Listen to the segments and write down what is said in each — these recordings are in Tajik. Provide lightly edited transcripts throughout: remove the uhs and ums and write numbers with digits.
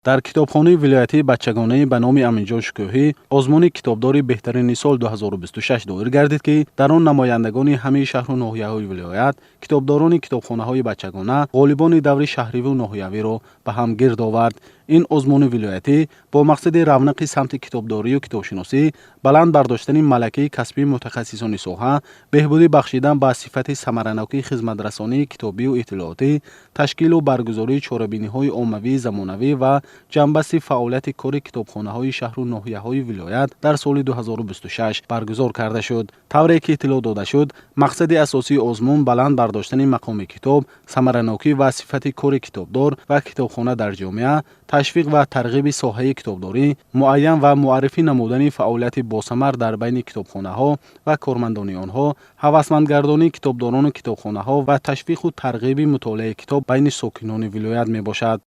Дар китобхонаи вилоятии бачагонаи ба номи Аминҷон Шукӯҳӣ озмуни «Китобдори беҳтарини сол 2026» доир гардид, ки дар он намояндагони ҳамаи шаҳру ноҳияҳои вилоят, китобдорони китобхонаҳои бачагона ғолибони даври шаҳриву ноҳиявиро ба ҳам гирд овард. Ин озмуни вилоятӣ бо мақсади равнақи самти китобдорию китобшиносӣ, баланд бардоштани малакаи касбии мутахассисони соҳа, беҳбудӣ бахшидан ба сифати самаранокии хизматрасонии китобию иттилоотӣ, ташкилу баргузории чорабиниҳои оммавии замонавӣ ва ҷамъбасти фаъолияти кори китобхонаҳои шаҳру ноҳияҳои вилоят дар соли 2026 баргузор карда шуд. Тавре ки иттилоъ дода шуд, мақсади асосии озмун баланд бардоштани мақоми китоб, самаранокӣ ва сифати кори китобдор ва китобхона дар ҷомеа, ташвиқ ва тарғиби соҳаи китобдорӣ, муайян ва муаррифӣ намудани фаъолияти босамар дар байни китобхонаҳо ва кормандони онҳо, ҳавасмандгардонии китобдорону китобхонаҳо ва ташвиқу тарғиби мутолиаи китоб байни сокинони вилоят мебошад.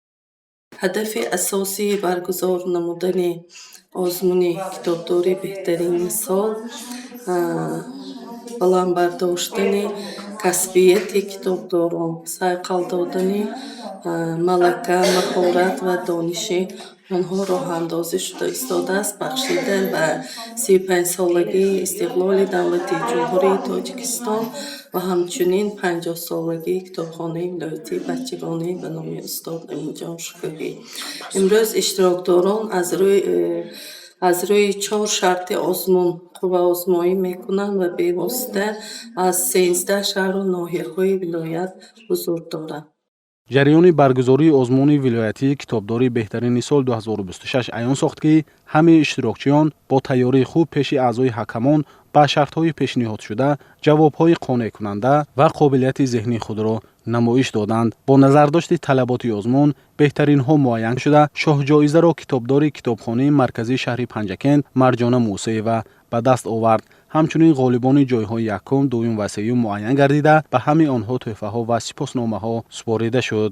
Ҳадафи асосии баргузор намудани озмуни «Китобдори беҳтарини сол» баланд бардоштани касбияти китобдорон, сайқал додани малака, маҳорат ва дониши онҳо роҳандозӣ шуда истодааст, бахшида ба 35-солагии истиқлоли давлатии Ҷумҳурии Тоҷикистон ва ҳамчунин 50-солагии китобхонаи вилоятии бачагонаи ба номи устод Аминҷон Шукӯҳӣ. Имрӯз иштирокдорон аз рӯи чор шарти озмун қувваозмоӣ мекунанд ва бевосита аз 13 шаҳру ноҳияҳои вилоят ҳузур доранд. Ҷараёни баргузории озмуни вилоятии «Китобдори беҳтарини сол 2026» аён сохт, ки ҳамаи иштирокчиён бо тайёрии хуб пеши аъзои ҳакамон ба шартҳои пешниҳодшуда ҷавобҳои қонеъкунанда ва қобилияти зеҳнии худро намоиш доданд. Бо назардошти талаботи озмун беҳтаринҳо муайян шуда, шоҳҷоизаро китобдори китобхонаи марказии шаҳри Панҷакент Марҷона Мусеева ба даст овард. Ҳамчунин ғолибони ҷойҳои якум, дуюм ва сеюм муайян гардида, ба ҳамаи онҳо тӯҳфаҳо ва сипосномаҳо супорида шуд.